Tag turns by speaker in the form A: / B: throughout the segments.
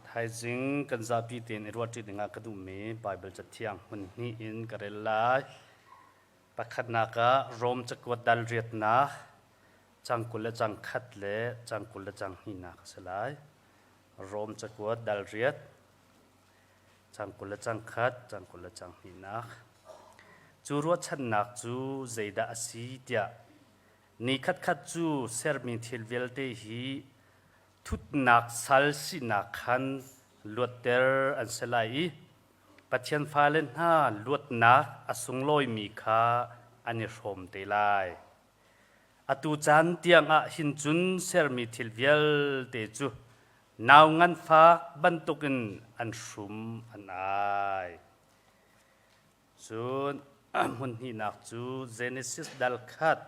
A: Thaizing kan zapi tein i ruahṭi dingah ka duhmi Baibal Cathiang hmun hnih in ka rel lai. Pakhatnak ah Rom cakuat dal riatnak cang 20 le cang khat le cang 20 le cang hnihnak a si lai. Rom cakuat dal riat cang 20 le cang khat, cang 20 le cang hnihnak. Cu ruahchannak cu zeidah a si tiah ni khatkhat cu sermi thil vialte hi thutnak sal sinak khan luatter an si lai i Pathian fale hna luatnak a sunglawimi kha an i hrawm te lai. Atu caan tiangah hin cun sermi thil vialte cu nau nganfak bantukin an hrum an ai. Cun hmun hnihnak cu Genesis dal khat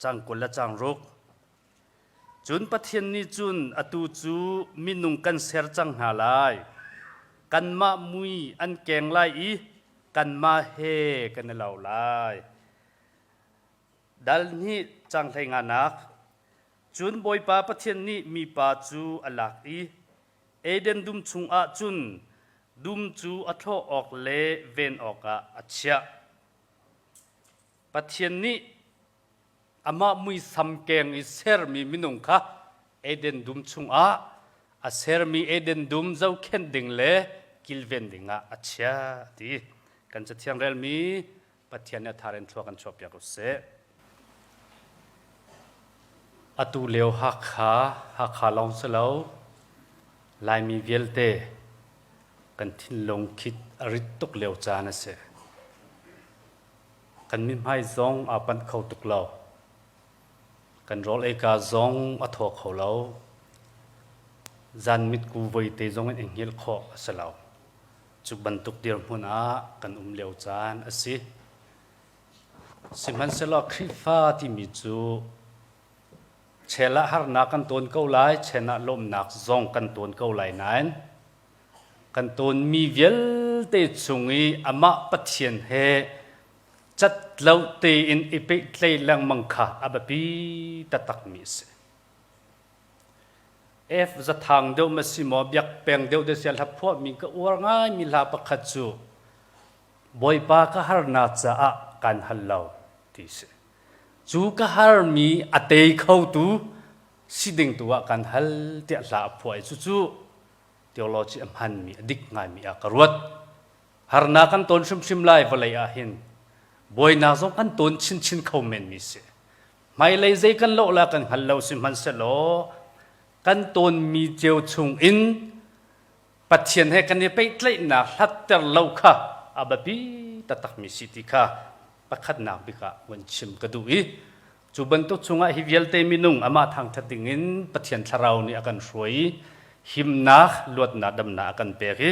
A: Cang 20 le cang ruk. Cun Pathian nih cun atu cu minung kan ser cang hna lai. Kanmah mui an keng lai i kanmah he kan i lo lai. Dal hnih cang hlei nganak. Cun Bawipa Pathian nih mipa cu a lak i Eden dum chungah cun dum cu a thlawh awk le ven awkah a chiah. Pathian nih amah muisam keng i sermi minung kha Eden dum chungah a sermi Eden dum zohkhenh ding le kilven dingah a chiah ti kan Cathiang relmi Pathian nih a thar in thlua kan chuahpiak u sih. Atu lio Hakha, Hakha lawng si lo, Laimi vialte kan thinlung khit a rit tuk lio caan a si. Kan mithmai zong aa panh kho tuk lo. Kan rawl eika zong a thaw kho lo. Zan mitku voite zong in i hngilh khawh a si lo. Cu bantuk dirhmun ah kan um lio caan a si. Sihmanhsehlaw Khrihfa timi cu chel ah harnak kan tawn ko lai, chen ah lawmhnak zong kan tawn ko lai nain Kan tawnmi vialte chung i amah Pathian he cat lo tein i pehtlaih lengmang kha a biapi taktakmi a si. F zathang deuh ma si maw biak peng deuh de sia hla phuahmi ka uar ngaimi hla pakhat cu Bawipa ka harnak caah kan hal lo ti si. Cu ka harmi a tei khotu si ding tu ah kan hal tiah hla a phuah i cucu theology a hmanmi a dik ngaimi ah ka ruat. Harnak kan tawn hrimhrim lai vawlei ah hin buainak zong kan tawn chinchin kho menmi si. Hmailei zei kan loh la kan hngal lo sihmanhsehlaw kan tawnmi cio chung in Pathian he kan i pehtlaihnak hlatter lo kha a biapi taktakmi si ti kha pakhatnak bik ah van chim ka duh i Cu bantuk chungah hi vialte minung amah thangṭhat dingin Pathian Thlarau nih a kan hruai i himnak, luatnak, damnak a kan pek i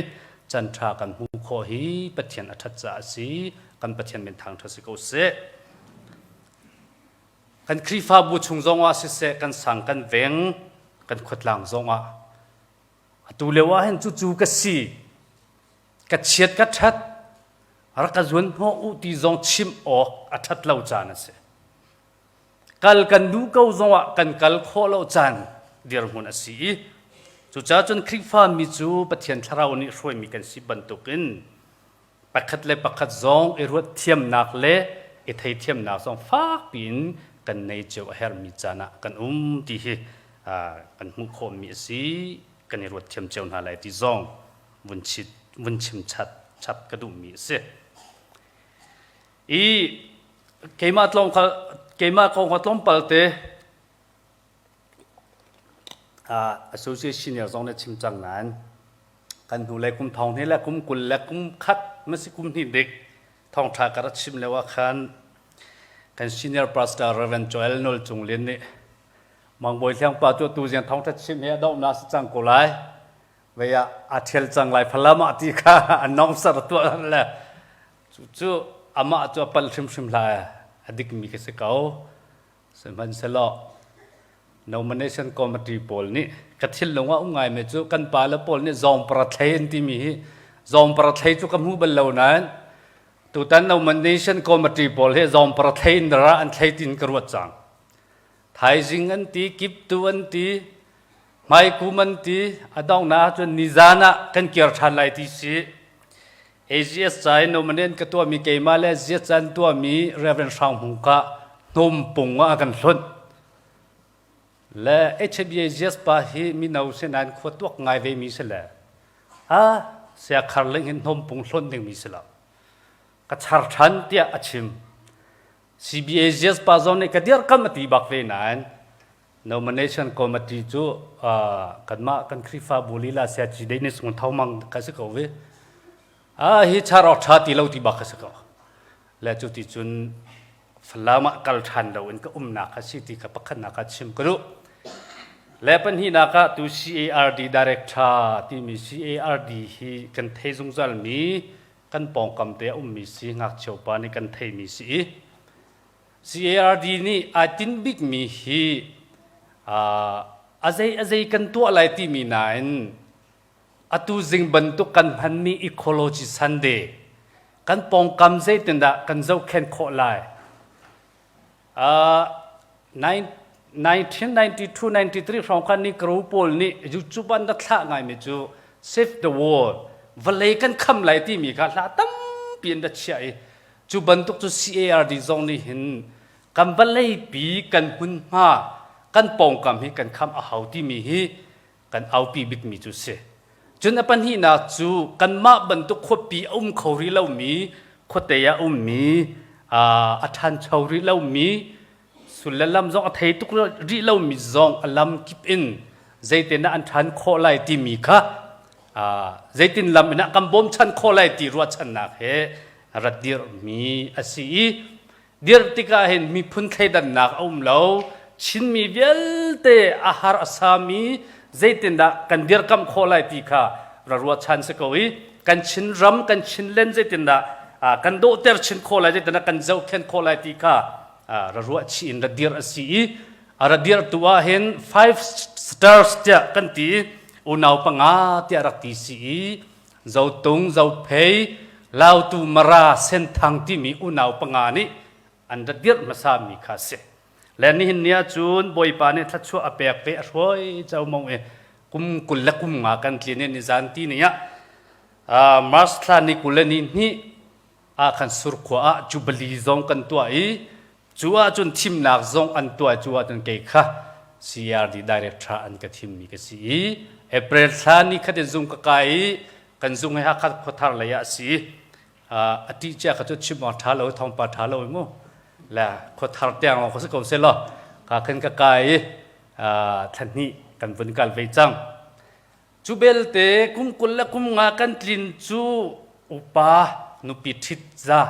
A: canṭha kan hmuh khawh hi Pathian a ṭhat caah a si. Kan Pathian min thangṭhat si ko seh. Kan Khrihfabu chung zongah siseh, kan sang, kan veng, kan khuatlang zongah atu lio ah hin cucu ka si, ka chiat ka ṭhat, rak ka zuan hnawh u ti zong chim awk a ṭhat lo caan a si. Kal kan duh ko zongah kan kal khawh lo caan dirhmun a si i cucaah cun Khrihfa mi cu Pathian Thlarau nih hruaimi kan si bantukin pakhat le pakhat zong i ruat thiamnak le i theithiamnak zong fakpi in kan nei cio a herhmi caan ah kan um ti hi kan hmuh khawhmi a si kan i ruat thiam cio hna lai ti zong vun chit vun chim chat chap ka duhmi a si. I keimah tlawm kha keimah kong kha tlawmpal te association ya zong na chim cang nain kan hnu le kum thong hnih le kum 20 le kum khat masi kum hnih dik thawngtha ka rak chim lio ah khan kan senior pastor Reverend Joel Nol Cung Lin nih Mangbawi Hliang pa cu tu ziang thawngtha chim hi a donghnak si cang ko lai vei ah aa ṭhial cang lai Falam ah ti kha announcer a tuah le cucu amah cu a pal hrimhrim hlah a dikmi ka si ko. Sihmanhsehlaw nomination committee pawl nih ka thinlung ah um ngaimi cu kan pa le pawl nih zawngpara thlei an timi hi zawngpara thlei cu ka hmu bal lo nain tutan nomination committee pawl hi zawngpara thlei in dara an thlei tin ka ruat cang. Thaizing an ti, kiptu an ti. Hmaikum an ti a donghnak ahcun nizan ah kan kir ṭhan lai ti si. AGS ca in nominate ka tuahmi keimah le AGS ca an tuahmi Reverend Hrang Hmung kha hnawmpung ah a kan hlunh. Le HBAGS pa hi mino si nain khua tuak ngai ve mi si le a siakhar ling hin hnawmpung hlonh dingmi si lo. Ka char ṭhan tiah a chim. CBAGS pa zong nih ka dirhkamh a ti bak ve nain nomination committee cu kanmah kan Khrihfabu lila siaci dei nih sung thomang ka si ko ve. A hi char awk ṭha ti lo ti bak ka si ko. Le cu ti cun Falam ah kal ṭhan lo in ka umnak a si ti kha pakhatnak ah chim ka duh. Le pahnihnak ah tu CARD director timi CARD hi kan thei zungzalmi kan pawngkam te a ummi si ngakchia pa nih kan theimi si i CARD nih aa tinh bikmi hi a zei a zei kan tuah lai timi nain atu zing bantuk kan hmanmi ecology Sunday kan pawngkam zeitindah kan zohkhenh khawh lai 1992-93 hrawng khan ni kro pawl nih YouTube an rak thlah ngaimi cu save the world vawlei kan kham lai timi kha hla tampi an rak chiah i cu bantuk cu CARD zong nih hin kan vawlei pi kan hmunhma kan pawngkam hi kan kham a hau timi hi kan aupi bikmi cu si. Cun a pahnihnak cu kanmah bantuk khuapi a um kho rih lomi, khuate ah a ummi, a ṭhancho rih lomi, sul le lam zong a thei tuk rih lomi zong a lam kip in zeitin ah an ṭhan khawh lai timi kha zeitin lam in ah kan bawmchan khawh lai ti ruahchannak he rat dirhmi a si i Dirh tikah hin miphun thleidannak a um lo. Chinmi vialte a har a sami zeitindah kan dirkamh khawh lai ti kha ra ruahchan si ko i kan Chinram kan Chinland zeitindah kan dawhter chin khawh lai zeitindah kan zohkhenh khawh lai ti kha ra ruah chih in ra dirh a si i a ra dirhtu ah hin five stars tiah kan ti unau panga tiah rak ti si i Zotung, Zophei, Lautu, Mara, Senthang timi unau panga nih an ra dirh hmasami kha a si. Le nihin ni ahcun Bawipa nih thluachuah a pek ve a hruai ceomong i kum 20 le kum nga kan tlin i nizan ti ni ah March thla ni 20 le ni hnih ah khan Surkhua ah Jubilee zong kan tuah i Cu ahcun thimnak zong an tuah cu ahcun kei kha CRD director an ka thimmi ka si i April thla ni khat in zung ka kai i kan zung hi Hakha khuathar lei ah a si. A ṭih cia kha cu chim awk ṭha lo thawngpa ṭha lo mu. Le khuathar tiang lawng kha si ko seh law ka khan ka kai i thla hnih kan vun kal ve cang. Cu belte kum 20 le kum nga kan tlin cu upa nupi ṭhit za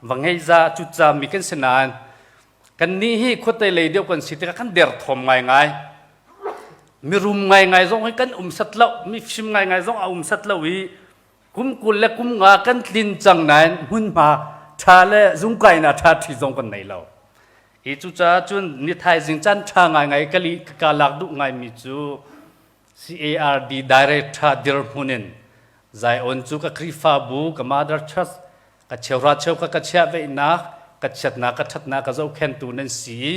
A: va ngei za cu ca mi kan si nain kannih hi khuate lei deuh kan si tikah kan derthawm ngaingai. Mirum ngaingai zong hi kan um sat lo, mifim ngaingai zong a um sat lo i kum 20 le kum nga kan tlin cang nain hmunhma ṭha le zungkainak ṭha ṭhi zong kan nei lo. Hi cucaah cun ni thaizing caan ṭha ngaingai ka li ka lak duh ngaimi cu CARD director dirhmun in Zion cu ka Khrihfabu, ka Mother Church, ka cheuhra cheukhat ka chiah veihnak, ka chiatnak, ka ṭhatnak ka zohkhentu nan si i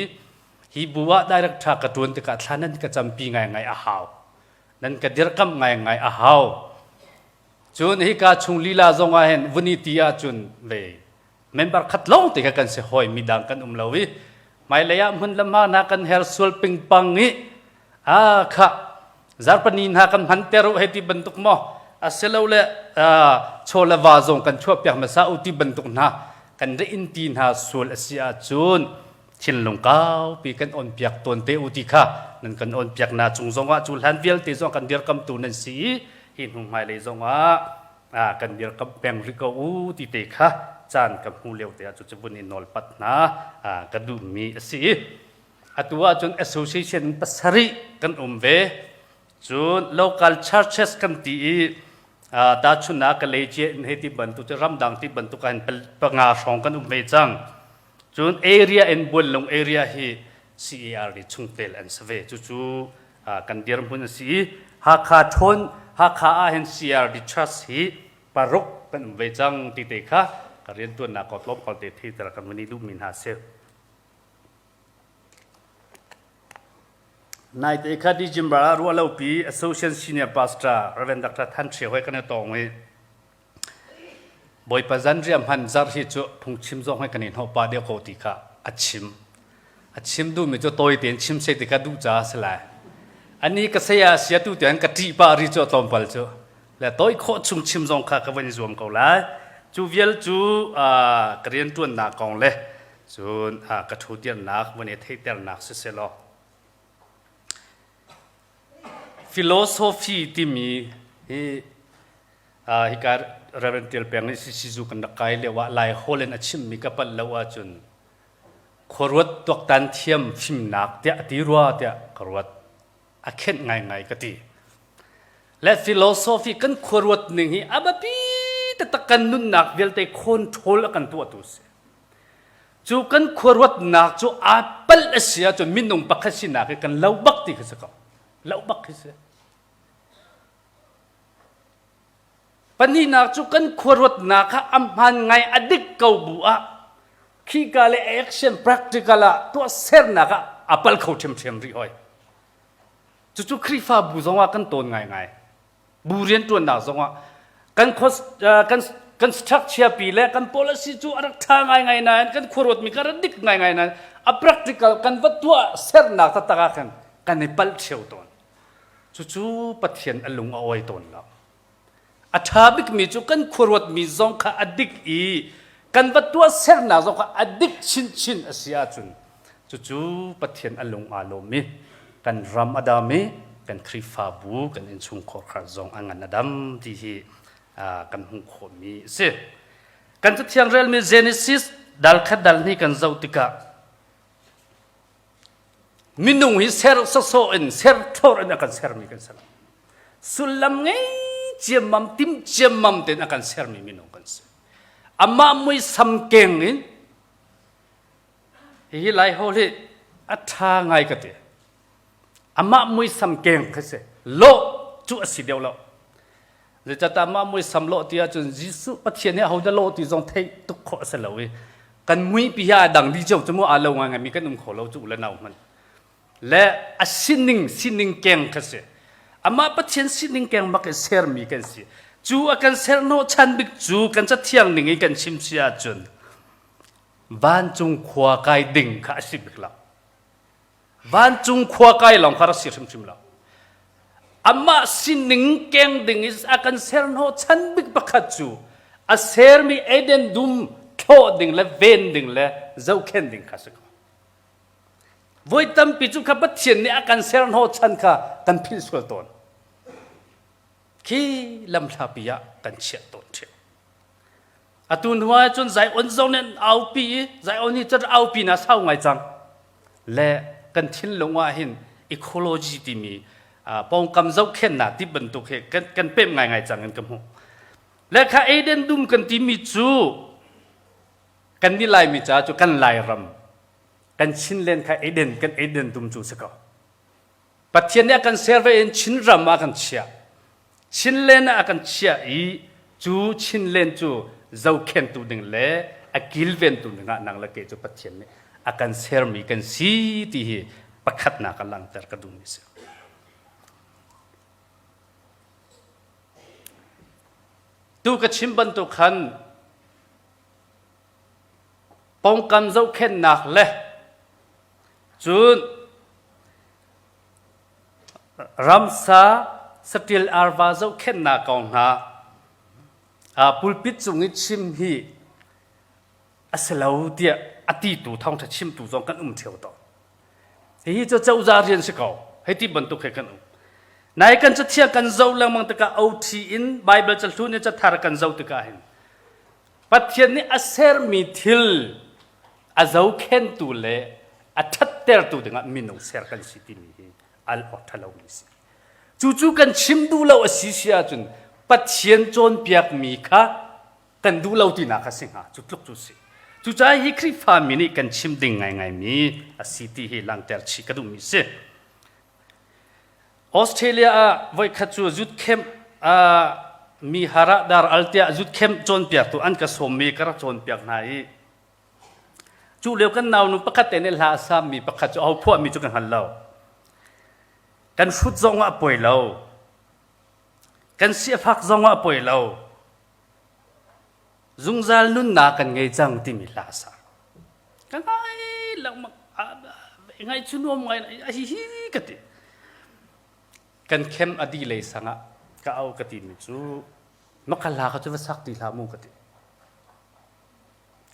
A: hi bu ah director ka ṭuan tikah thla nan ka campi ngaingai a hau. Nan ka dirkamh ngaingai a hau. Cun hika chung lila zong ah hin vuni ti ahcun ve member khat lawng te kha kan si hawi midang kan um lo i hmailei ah hmun le hma hna kan her sual pingpang i a kha zarpani hna kan hman ter u hei ti bantuk maw asilole chaw le va zong kan chuah piak hmasa u ti bantuk hna kan re in ti hna sual a si ahcun thinlung kaupi kan on piak tawn te u ti kha nan kan on piak na cung zongah cu hlan vialte zong kan dirkamtu nan si i hi hnu hmailei zongah kan dirkamh peng rih ko u ti te kha caan ka hmu lio te ah cu vun i nawlpat hna ka duhmi a si. Atu ahcun association pasarih kan um ve. Cun local churches kan ti i tahchunhnak ka leicia in hei ti bantuk cu ramdang ti bantuk ah hin panga hrawng kan um ve cang. Cun area in Buanlung area hi CARD chungtel an si ve. Cucu kan dirhmun a si i Hakha ṭhawn Hakha ah hin CRD Church hi paruk kan um ve cang ti te kha ka rianṭuannak ko tlawmpal te theiter kan van i duhmi hna si. Naite kha December ah ruahlopi Associate Senior Pastor Rev. Dr. Than Hre hoi kan i tong i Bawipa zanriah hman zarh hi cu phungchim zong hi kan i hnawh pah deuh ko ti kha a chim. A chim duhmi cu tawi tein chim seh ti kha duh caah a si lai. Ani ka saya sia tu tiang ka ṭih pah ri cu a tlawmpal cu. Le tawi khawh chung chim zong kha ka van i zuam ko lai. Cu vial cu ka rianṭuannak kong le cun ka ṭhudirnak van i theihternak siseh law Philosophy timi hi hika Reverend Tial Peng nih Sizu kan rak kai lio ah Lai Hall in a chimmi ka palh lo ahcun khuaruat tuaktan thiam fimnak tiah a ti rua tiah ka ruat. A khenh ngaingai ka ti. Le philosophy kan khuaruat ning hi a biapi taktak kan nunnak vialte control a kan tuahtu si. Cu kan khuaruatnak cu aa palh a si ahcun minung pakhat sinak hi kan lo bak ti khi si ko. Lo bak khi si. Pahnihnak cu kan khuaruatnak kha a hmaan ngai a dik ko bu ah khika le action practical ah tuahsernak ah a pal kho ṭhiamṭhiam rih hoi. Cucu Khrihfabu zong ah kan tawn ngaingai. Bu rianṭuannak zong ah kan kan kan structure pi le kan policy cu a rak ṭha ngaingai nain kan khuaruatmi kha rak dik ngaingai nain a practical kan va tuah sernak taktak ah khan kan i palh ṭheo tawn. Cucu Pathian a lung a awi tawn lo. A ṭha bikmi cu kan khuaruatmi zong kha a dik i kan va tuahsernak zong kha a dik chinchin a si ahcun cucu Pathian a lung aa lawm i kan ram a dam i kan Khrihfabu kan innchungkhar zong a ngan a dam ti hi kan hmuh khawhmi a si. Kan cathiang relmi Genesis dal khat dal hnih kan zoh tikah Minung hi ser sawsawh in ser thlor in a kan sermi kan si lo. Sullam ngei ciammam tim ciammam tein a kan sermi minung kan si. Amah muisam keng in hihi Lai hawl hi a ṭha ngai ka ti. Amah muisam keng kha si. Lawh cu a si deuh lo. Zeicahtiah mah muisam lawh ti ahcun Jesuh Pathian hi ahodah lawh ti zong theih tuk khawh a si lo i kan muipi hi aa dang dih cio cu mu aa lo ngaingaimi kan um kho lo cu u le nau hmanh. Le a sining sining keng kha si. Amah Pathian sining keng bak in sermi kan si. Cu a kan ser hnawhchan bik cu kan cathiang ning in kan chim si ahcun vancung khua kai ding kha a si bik lo. Vancung khua kai lawng kha rak si hrimhrim lo. Amah sining keng ding i a kan ser hnawhchan bik pakhat cu a sermi Eden dum thlawh ding le ven ding le zohkhenh ding kha si ko. Voi tampi cu kha Pathian nih a kan ser hnawhchan kha kan philh sual tawn. Khi lamhlapi ah kan chiah tawn ṭheo. Atu hnu ah cun Zion zong nih an aupi i Zion hi cun aupi na sau ngai cang. Le kan thinlung ah hin ecology timi pawngkam zohkhenhnak ti bantuk hi kan, kan pemh ngaingai cang in ka hmuh. Le kha Eden dum kan timi cu kan nih Laimi caah cu kan Lairam kan Chinland kha Eden kan Eden dum cu si ko. Pathian nih a kan ser ve in Chinram ah a kan chiah. Chinland ah a kan chiah i cu Chinland cu zohkhentu ding le a kilventu ding ah nang le kei cu Pathian nih a kan sermi kan si ti hi pakhatnak ah langhter ka duhmi a si. Tu ka chim bantuk khan pawngkam zohkhenhnak le cun Ramsa saṭil arva zohkhenhnak kong hna pulpit cung i chim hi a si lo tiah a titu thawngṭha chimtu zong kan um ṭheo tawn. Hihi cu cozah rian si ko. Hei ti bantuk he kan um. Nai kan cathiang kan zoh lengmang tikah OT in Bible cahlun in cathar kan zoh tikah hin Pathian nih a sermi thil a zohkhentu le a ṭhattertu dingah minung ser kan si timi hi al awk ṭhalomi a si. Cucu kan chim duh lo a si si ahcun Pathian cawnpiakmi kha kan duh lo tinak a si hnga. Cu tluk cu si. Cucaah hi Khrihfami nih kan chim ding ngaingaimi a si ti hi langhter chih ka duhmi a si. Australia ah voikhat cu youth camp mi harah dar al tiah youth camp cawnpiaktu an ka sawmmi ka rak cawnpiak hna i Cu lio kan naunu pakhat te nih hla a sammi pakhat cu aho phuahmi cu ka hngal lo. Kan hrut zong ah poi lo. Kan siafak zong ah poi lo. Zungzal nunnak kan ngei cang timi hla sa. Ka ngai lengmang ngai cu nuam ngai a hi hi ka ti. Kan khem a di lei sang ah ka au ka ti mi cu maka hla kha cu va sak ti hlah mu ka ti.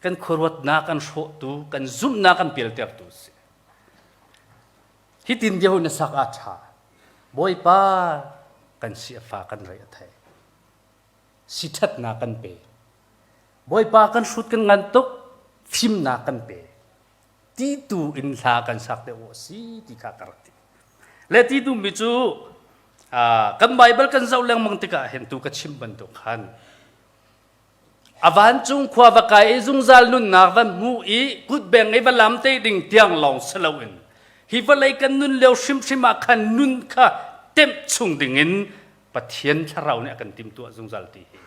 A: Kan khuaruatnak kan hrawhtu, kan zumhnak kan pialtertu si. Hitin bia na sak ah ṭha. Bawipa kan si a fa kan rei a thei. Si ṭhatnak kan pe. Bawipa kan hrut kan ngan tuk, fimnak kan pe. Ti tu in hla kan sak deuh awh si ti kha ka rak ti. Le ti duhmi cu kan Bible kan zoh lengmang tikah hin tu ka chim bantuk khan A vancung khua va kai i zungzal nunnak va hmu i kutbeng i va lam te ding tiang lawng si loin hi vawlei kan nun lio hrimhrim ah khan nun kha temh chung dingin Pathian thlarau nih a kan timhtuah zungzal ti hi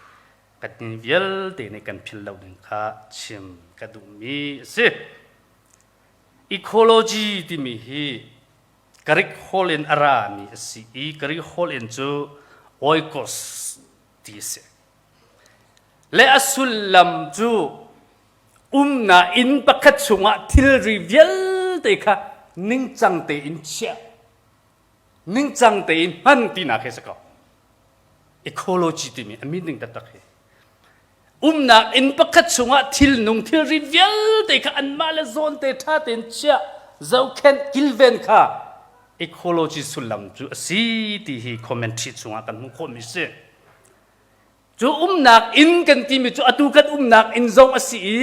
A: kan vialte nih kan philh lo ding kha chim ka duhmi a si. Ecology timi hi Greek holh in a rami a si i Greek holh in cu oikos ti a si. Le a sullam cu umnak inn pakhat chungah thilri vialte kha ningcang tein chiah, ningcang tein hman tinak hi a si ko. Ecology timi a meaning taktak hi. Umnak inn pakhat chungah thilnung thilri vialte kha anmah le zawn te ṭha tein chiah, zohkhenh, kilven kha ecology sullam cu a si ti hi commentary chungah kan hmuh khawhmi a si. Cu umnak inn kan timi cu atu kan umnak inn zong a si i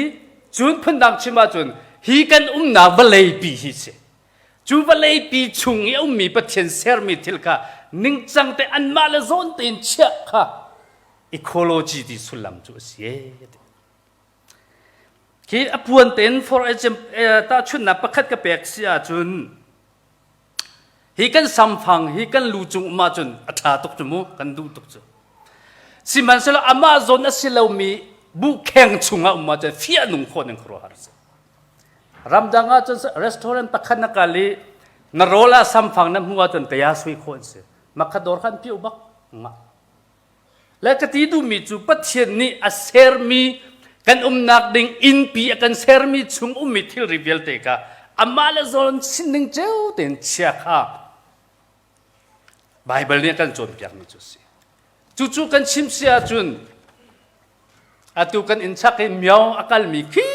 A: cun phundang chim ahcun hi kan umnak vawleipi hi si. Cu vawleipi chung i a ummi Pathian sermi thil kha ningcang te anmah le zawn tein chiah kha ecology ti sullam cu a si e. Khi a puan tein for example tahchunhnak pakhat ka pek si ahcun Hi kan samfang hi kan lu cung um ahcun a ṭha tuk cu mu, kan duh tuk cu. Sihmanhsehlaw amah zawn a si lomi bukheng chungah um ahcun fiah nung khawh ning khuaruahhar a si. Ramdang ahcun restaurant pakhat na kal i na rawl ah samfang na hmuh ahcun taya sui khawh an si. Makhat dawr khan piu bak. Ngah. Le ka ti duhmi cu Pathian nih a sermi kan umnak ding innpi a kan sermi chung ummi thilri vialte kha amah le zawn sinning cio tein chia kha Baibal nih a kan cawnpiakmi cu a si. Cucu kan chim si ahcun atu kan inn chak i miong a kalmi khi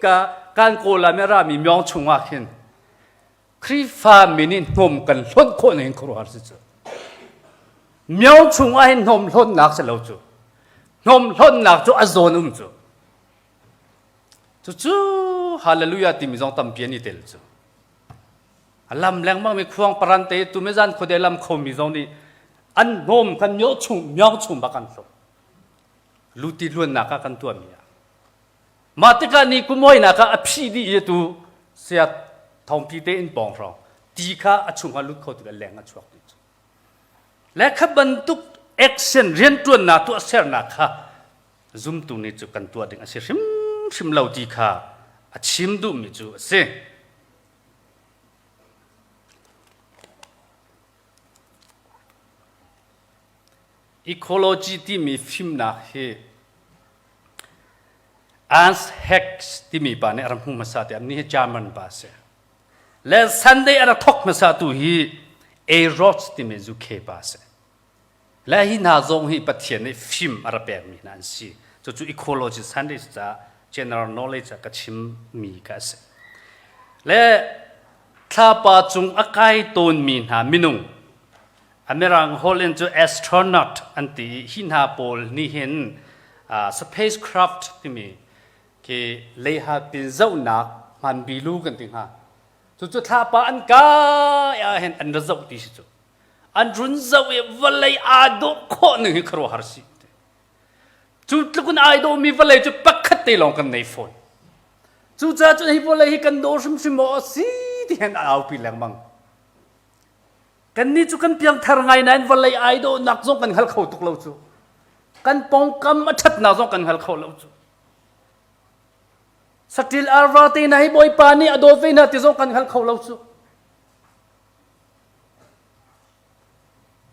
A: ka kan kawl ah rami miong chungah khin Khrihfa mi nih hnawm kan hlonh khawh ning khuaruahhar si cu. Myo chung ah hin hnawm hlonhnak si lo cu. Hnawm hlonhnak cu a zawn um cu. Cucu hallelujah timi zong tampi an i tel cu. A lam lengmang mi khuang paran te tu mezan khuade lam khomi zong nih an hnawm kan myo chung myo chung bak an hlonh. Luti luannak ah kan tuahmi ah. Mah tikah ni kumawinak ah a phih dih i atu siat thawngpi te in pawng hrawng ti kha a chungah lut kho tikah leng a chuak ti cu. Le kha bantuk action rianṭuannak tuahsernak kha zumtu nih cu kan tuah ding a si hrimhrim lo ti kha a chim duhmi cu a si. Ecology timi fimnak hi Ernst Hex timi pa nih a rak hmu hmasa te ni hi German pa a si. Le Sunday a rak thawk hmasa tu hi A. Roth timi UK pa a si. Le hi hna zong hi Pathian nih fim a rak pekmi hna an si. Cucu ecology Sunday caah general knowledge ah ka chimmi ka a si. Le thlapa cung a kai tawnmi hna minung A mirang holh in cu astronaut an ti i hi hna pawl nih hin spacecraft timi khi leiha pin zohnak hmanbilu kan ti hnga. Cucu thlapa an kai ah hin an ra zoh ti si cu. An run zoh i vawlei aa dawh khawh ning hi khuaruahhar si. Cu tluk in ai dawhmi vawlei cu pakhat te lawng kan nei fawn. Cucaah cun hi vawlei hi kan daw hrimhrim maw a si ti hin a aupi lengmang. Kannih cu kan piangthar ngai nain vawlei ai dawhnak zong kan hngal kho tuk lo cu. Kan pawngkam a ṭhatnak zong kan hngal kho lo cu. Saṭil arva te hna hi Bawipa nih a dawt ve hna ti zong kan hngal kho lo cu.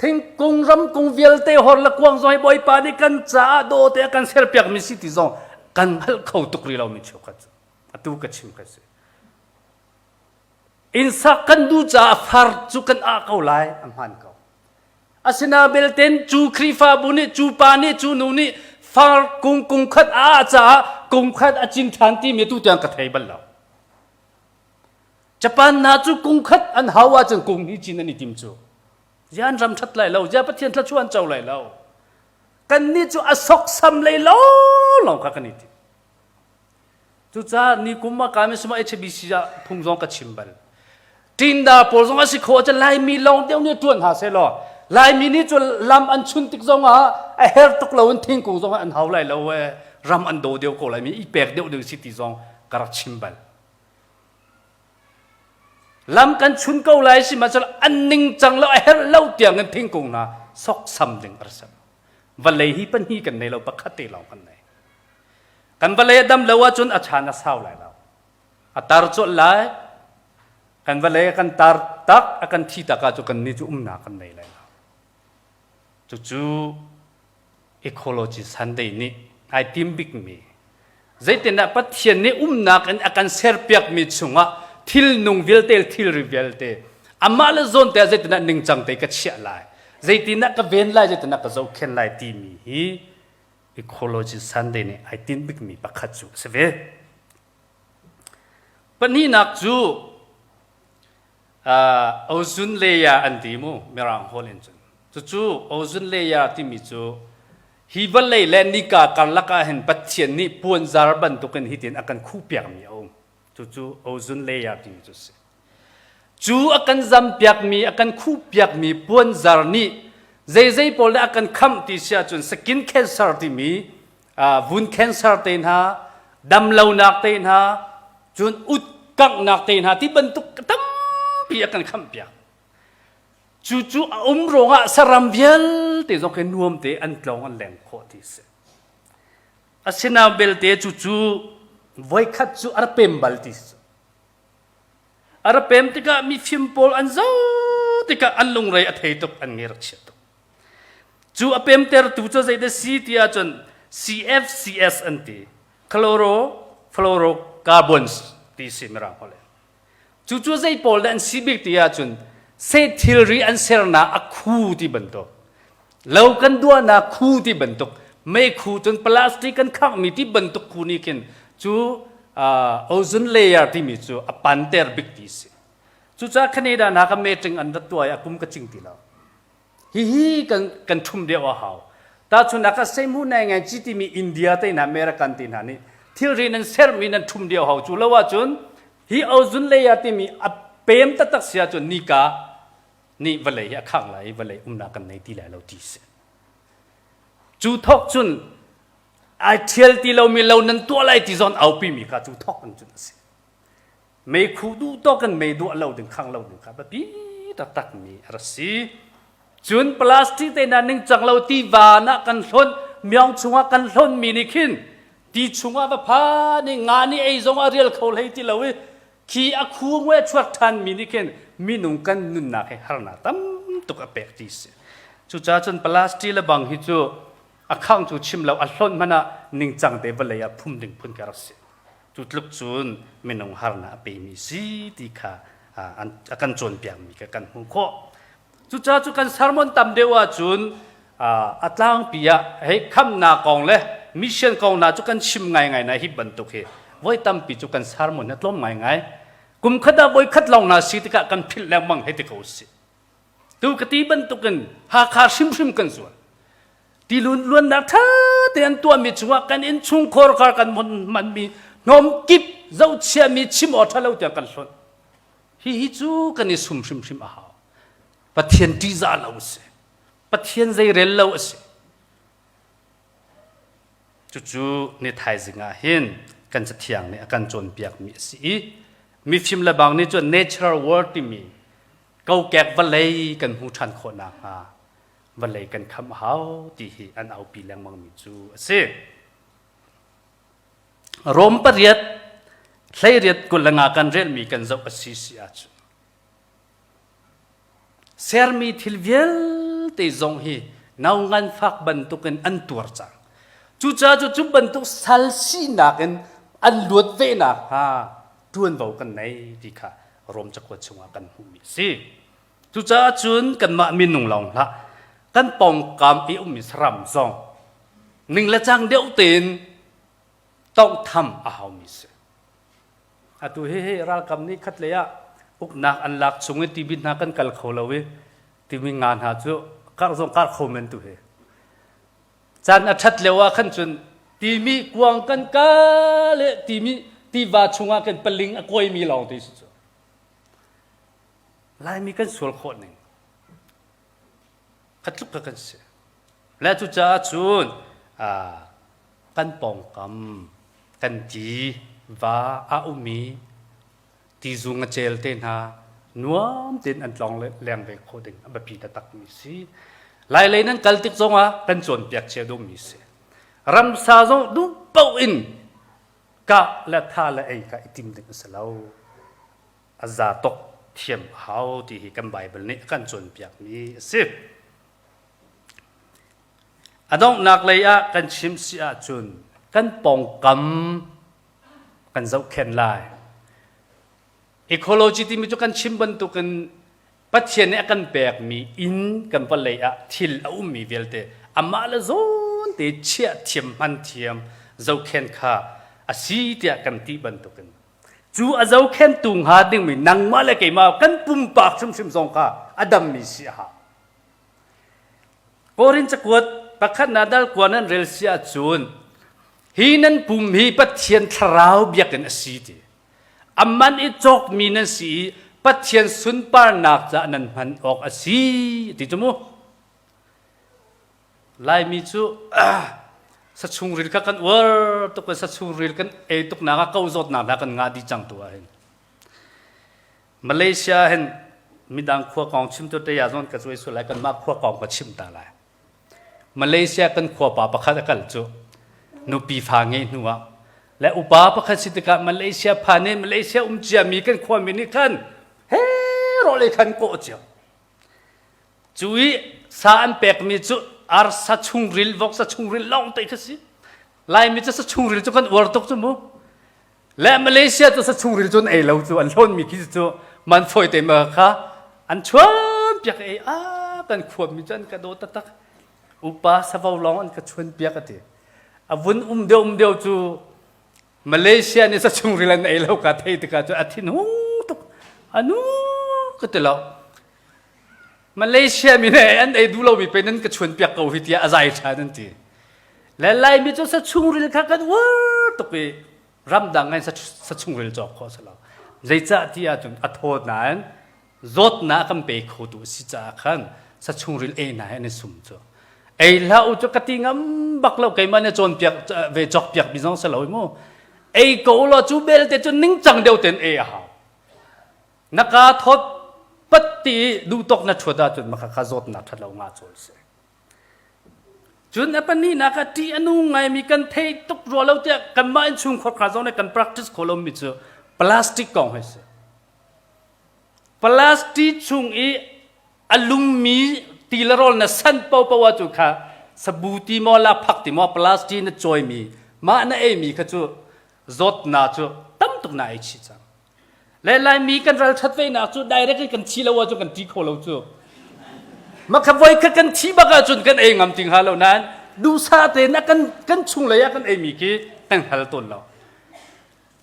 A: Thingkung ramkung vialte hor le kuang zong hi Bawipa nih kan caah dawte a kan serpiakmi si ti zong kan hngalh kho tuk rih lomi cheukhat cu. Atu ka chim ka si. Innsak kan duh caah far cu kan ah ko lai, a hmaan ko. Asina belten cu Khrihfabu nih cu pa nih cu nu nih far kung kung khat a ah caah kung khat a cin ṭhan timi tu tiang ka thei bal lo. Japan hna cu kung khat an hau ahcun kung hi cin an i tim cu. Zia an ram ṭhat lai lo, zia Pathian thluachuah an co lai lo. Kannih cu a soksam lei lawng kha kan i tim. Cucaah ni kum ah kami suma HBC ah phung zong ka chim bal. Tinda pawl zong a si kho ahcun Laimi lawng deuh nih ṭuan hna seh law Laimi nih cu lam an chun tik zong ah a her tuk lo in thingkung zong an hau lai lo e ram an daw deuh ko lai mi i pek deuh ding si ti zong ka rak chim bal. Lam kan chun ko lai si ma an ning cang lo a herh lo tiang in thingkung hna soksam ding a rak Vawlei hi pahnih kan nei lo pakhat te lawng kan nei. Kan vawlei a dam lo ahcun a chan a sau lai lo. A tar colh lai. Kan vawlei a kan tar tak, a kan thi tak ahcun kan nih cu umnak kan nei lai lo. Cucu Ecology Sunday nih ai tim bikmi zeitindah Pathian nih umnak in a kan serpiakmi chungah thil nung vialte thilri vialte amah le zawn te ah zeitindah ningcang te ka chiah lai zeitindah ka ven lai zeitindah ka zohkhenh lai timi hi Ecology Sunday nih ai tinh bikmi pakhat cu a si ve. Pahnihnak cu uh, ozone layer an ti mu Mirang holh in cun. Cucu ozone layer timi cu hi vawlei le nika karlak ah hin Pathian nih puanzar bantukin hitin a kan khuhpiakmi a um. Cucu ozone layer timi cu a si. Cu a kan zampiakmi, a kan khuhpiakmi puanzar nih zeizei pawl dah a kan khamh ti si ahcun skin cancer timi vun cancer te hna, damlonak te hna, cun ut kanghnak te hna ti bantuk tampi a kan khamhpiak. Cucu a um ruangah saram vialte zong khi nuam te an tlawng an leng khawh ti si. Asinain belte cucu voikhat cu a rak pem bal ti si. A ra pem tikah mifim pawl an zoh tikah an lungrei a thei tuk, an nge rak chia tuk. Cu a pemtertu cu zeidah si ti ahcun CFCS an ti. Chlorofluorocarbons ti si mirang holh in. Cu cu zei pawl dah an si bik ti ahcun seh thilri an sernak a khu ti bantuk. Lo kan duahnak khu ti bantuk, meikhu cun plastic kan khanghmi ti bantuk khu nih khin cu ozone layer timi cu a panter bik ti si. Cucaah Canada hna ka meeting an rat tuah i a kum ka cing ti lo. Hihi kan kan ṭhum deuh a hau. Tahchunhnak ah seimu nai ngai ci timi India te hna American te hna nih thilri nan sermi nan ṭhum deuh hau cu lo ahcun hi ozone layer timi a pem taktak si ahcun nika nih vawlei hi a khang lai i vawlei umnak kan nei ti lai lo ti si. Cu thawk cun ai ṭhial ti lomi lo nan tuah lai ti zawn aupi mi kha cu thawk in cun a si. Meikhu duh tawk in mei duah lo ding khang lo ding kha biapi taktak mi a rak si. Cun plastic te hna ningcang lo tiva ah kan hlonh miang chungah kan hlonh mi nih khin ti chungah va phan i nga nih ei zong a rial kho hlei ti lo i Khi a khu ngue chuak ṭhanmi nih khin minung kan nunnak hi harnak tam tuk a pek ti si. Cucaah cun plastic le bang hi cu a khang cu chim lo a hlonh hmanh ah ningcang te vawlei ah phum ding phun ka rak si. Cu tluk cun minung harnak a pemi si ti kha a kan cawnpiakmi kha kan hmuh khawh. Cucaah cu kan sermon tam deuh ahcun a tlangpi ah hei khamnak kong le mission kong hna cu kan chim ngaingai na hi bantuk hi voi tampi cu kan sermon hi tlawm ngaingai. Kum khat ah voi khat lawng hna si tikah kan philh lengmang hei ti ko si. Tu ka ti bantukin Hakha hrimhrim kan zual. Tilun luannak ṭha te an tuahmi chungah kan innchungkhar kar kan hmanmi hnawm kip zohchiami chim aw ṭha lo tiang kan hlonh. Hihi cu kan i sum hrimhrim a hau. Pathian ṭihzah lo a si. Pathian zeirel lo a si. Cucu ni thaizing ah hin kan cathiang nih a kan cawnpiakmi a si i mifim le bang nih cun natural world timi kokek vawlei kan hmu ṭhan khawh nakhnga vawlei kan khamh a hau ti hi an aupi lengmangmi cu a si. Rom pariat hleiriat 25 kan relmi kan zoh a si si ahcun sermi thil vialte. vialte zong hi nau nganfak bantukin an tuar cang. Cucaah cu cu bantuk sal sinak in an luat ve nakhnga ṭuanvo kan nei ti kha Rom cakuat chungah kan hmuhmi a si. Cucaah cun kanmah minung lawng hlah, kan pawngkam i ummi saram zong ning le cang deuh tein tawnghtham a haumi si. Atu hi hi ralkap nih khatlei ah uknak an lak chung i tibit hna kan kal kho lo i timi nga hna cu karh zong karh kho men tu hi. Caan a ṭhat lio ah khan cun timi kuang kan ka le timi tiva chungah kan paling a kuaimi lawng te si cu. Laimi kan sual khawh ning kha tluk kha kan si. Le cucaah cun kan pawngkam kan ti va a ummi tizu ngacel te hna nuam tein an tlawng leng ve khawh ding a biapi taktakmi si. Lailei nan kal tik zongah kan cawnpiak cia duhmi si. Ramsa zong duh paoh in kah le tha le ei kha i tim ding a si lo. A za tok thiam a hau ti hi kan Bible nih a kan cawnpiakmi a si. A donghnak lei ah kan chim si ahcun kan pawngkam kan zohkhenh lai. Ecology timi cu kan chim bantukin Pathian nih a kan pekmi inn kan vawlei ah thil a ummi vialte amah le zawn te chiah thiam hman thiam zohkhenh kha a si tiah kan ti bantukin cu a zohkhenhtu hnga dingmi nangmah le keimah kan pumpak hrimhrim zong kha a dammi si a hau. Korin cakuat pakhatnak dal kua nan rel si ahcun hi nan pum hi Pathian thlarau biakinn a si ti. A man i cawkmi nan si i Pathian sunparnak caah nan hman awk a si ti cu mu. Laimi cu sachungril kha kan uar tuk i sachungril kan ei tuk nak ah ko zawtnak hna kan ngah dih cang tu ah hin. Malaysia hin midang khua kong chim tu te ya zawn ka cuai sual lai kanmah khua kong ka chim ta lai. Malaysia kan khua pa pakhat a kal cu nupi fa ngei hnu ah le upa pakhat si tikah Malaysia pha nih Malaysia um cia mi kan khua mi nih khan he ro le khan kawh cio. Cu i sa an pek mi cu arsa chungril voksa chungril lawng te kha si. Laimi cu sa chungril cu kan uar tuk cu mu. Le Malaysia cu sa chungril cu an ei lo cu an hlawnmi khi cu man fawi te ma kha an chuan piak ei a kan khuami cu an ka daw taktak upa savo lawng an ka chuan piak a ti a vun um deuh um deuh cu Malaysia nih sa chungril an ei lo ka thei tikah cu a thin hung tuk anu ka ti lo Malaysia mi nih an ei duh lomi pe nan ka chuan piak ko hi tiah a zai ṭhan an ti. Le Laimi cu sa chungril kha kan uar tuk i ramdang in sa chungril cawk khawh a si lo. Zeicah ti ahcun a thaw nain zawtnak kan pe khotu a si caah khan sa chungril ei hna hi an i sum cu. Ei hlah u cu ka ti ngam bak lo keimah nih cawnpiak ve cawkpiak mi zong si lo mu. Ei ko law cu belte cu ningcang deuh tein ei a hau. Na kaa thawt pat ti i duhtawk na ṭhuat ahcun maka kha zawtnak ṭhat lo nga cawl si. Cun a pahnihnak ah ṭih a nung ngaimi kan thei tuk rua lo tiah kanmah innchungkhar kha zong nih kan practice kho lomi cu plastic kong hi si. Plastic chung i a lummi ti le rawl na san paohpaoh ahcun kha sabu ti maw laphak ti maw plastic na cawimi mah na eimi kha cu zawtnak cu tam tuk na ei chih cang. Le Laimi kan ralṭhat venak cu direct in kan thi lo ahcun kan ṭi kho lo cu. Makha voi kha kan thi bak ahcun kan ei ngam ti hnga lo nain duhsah tein a kan kan chunglei ah kan eimi khi kan hngal tawn lo.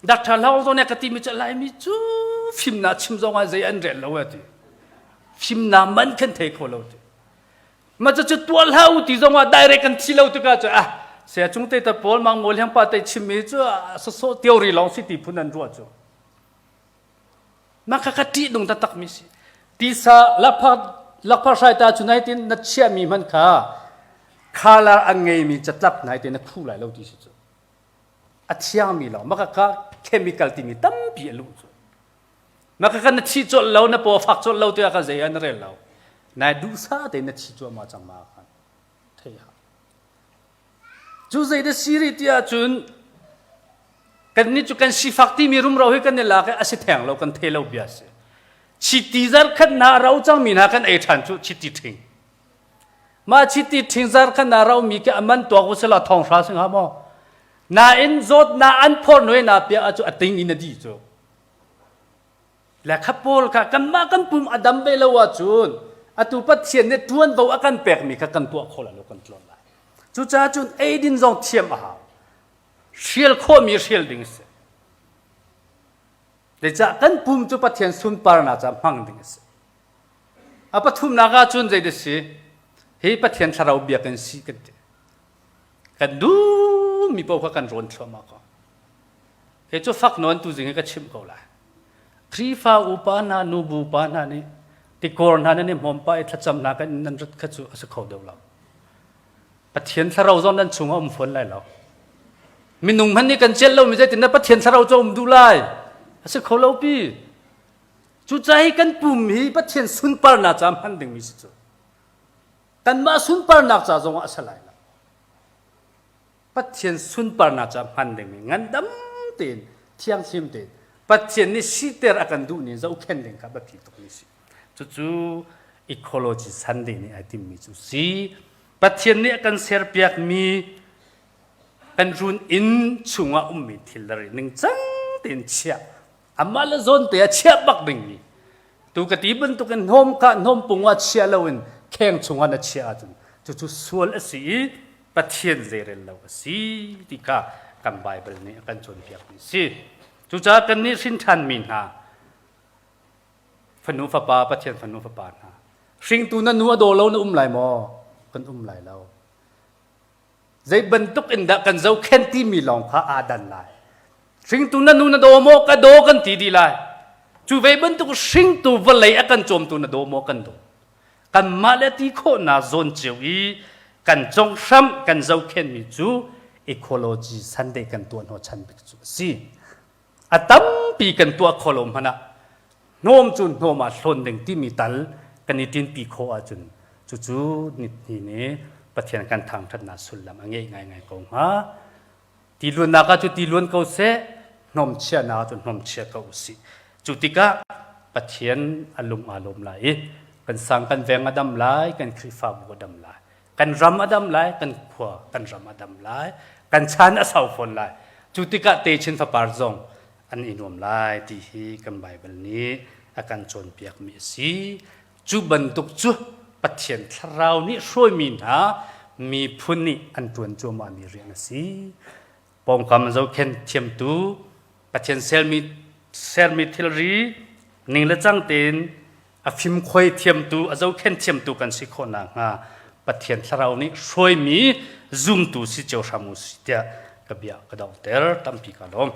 A: Doctor Hlau zong nih ka timi cu Laimi cu fimnak chim zong ah zei an rel lo a ti. Fimnak man kan thei kho lo ti. Ma cu tuah hlah u ti zong ah direct kan thi lo tikah cu ah saya cung te ta pawl mang mawl hiang pa te chimmi cu sawsawh theory lawng si ti phun an ruah cu mah kha kha ṭih nung taktak mi si tisa lakphak lakphak hrai ta cu nai tin na chiahmi hman kha khalar an ngeimi catlap nai te na khu lai lo ti si cu a thiangmi lawng mah kha chemical timi tampi a luh cu Na ka na thi colh lo, na paw fak colh lo tiah ka zei ah na rel lo. Nai duhsah tein na thi cuahmah cang ma khan thei ha. Cu zei da siri ti ahcun kan nih cu kan sifak timi rumro hi kan i lak i a si theng lo kan thei lo bia si. Chiti zar khat na ro cangmi hna kan ei ṭhan cu chiti ṭhing. Mah chiti ṭhingzar khan na romi khi a man tuak u sila thong hra si hnga maw? Nain zawtnak an phor nuai na piah ahcun a ting in a dih cu. Le kha pawl kha kanmah kan pum a dam ve lo ahcun atu Pathian nih ṭuanvo a kan pekmi kha kan tuah kho lai lo kan tlon lai. Cucaah cun eidin zong thiam a hau. Hrial khawhmi hrial ding a si. Zeicah kan pum cu Pathian sunparnak caah hmang ding a si. A pathumnak ah cun zei si? Hi Pathian thlarau biakinn si kan ti. Kan duhmi paoh kha kan rawn thluahmah ko. Kei cu fak nawn tu zing hi ka chimh ko lai. Khrihfa upa hna, nubu pa hna nih tikor hna nan i hmawm pah i thlacam hna kan nan rat kha cu a si kho deuh lo. Pathian thlarau zong nan chungah um fawn lai lo. Minung hmanh nih kan celh lomi zeitin dah Pathian thlarau cu um duh lai? A si kho lo pi. Cucaah hi kan pum hi Pathian sunparnak ca hman dingmi si cu. Kanmah sunparnak ca zongah a si lai lo. Pathian sunparnak ca hman dingmi ngandam tein thianghlim tein Pathian nih siter a kan duh ning zohkhenh ding kha biapi tukmi si. Cucu ecology Sunday nih ai timmi cu si. Pathian nih a kan serpiakmi kan run inn chungah ummi thil le ningcang tein chiah amah le zawn te ah chiah bak dingmi tu ka ti bantukin hnawm kha hnawm pung ah chia loin kheng chungah na chiah ahcun cucu sual a si i Pathian zeirel lo a si ti kha kan Baibal nih a kan cawnpiakmi a si. Cucaah kannih hrin ṭhanmi hna fanu fapa Pathian fanu fapa hna hringtu na nu a daw lo na um lai maw? Kan um lai lo. Zei bantuk in dah kan zohkhenh timi lawng kha aa dan lai. Hringtu na nu na daw maw? Ka daw kan ti dih lai. Cu ve bantuk hringtu vawlei a kan cawmtu na daw maw? Kan daw. Kanmah le ti khawhnak zawn cio i kan conghram kan zohkhenhmi cu ecology Sunday kan tuah hnawhchan bik cu a si. A tampi kan tuah kho lo hmanh ah hnawm cu hnawm ah hlawn ding timi tal kan i ṭinpi khawh ahcun cucu nithni nih Pathian kan thangṭhatnak sullam a ngei ngaingai ko hnga. Ti luannak ah cu ti luan ko seh, hnawm chiahnak ah cu hnawm chia ko usih. Cu tikah Pathian a lung aa lawm lai i kan sang kan veng a dam lai, kan Khrihfabu a dam lai. Kan ram a dam lai, kan khua kan ram a dam lai, kan chan a sau fawn lai. Cu tikah techin fapar zong an i nuam lai ti hi kan Baibal nih a kan cawnpiakmi a si. Cu bantuk cu Pathian thlarau nih hruaimi hna miphun nih an ṭuan cuahmahmi rian a si. Pawngkam zohkhenh thiamtu Pathian sermi, sermi thilri ning le cang tein a fimkhoi thiamtu, a zohkhenh thiamtu kan si khawh nakhnga Pathian thlarau nih hruaimi zumtu si cio hram u si tiah ka bia ka donghter tampi ka lawm.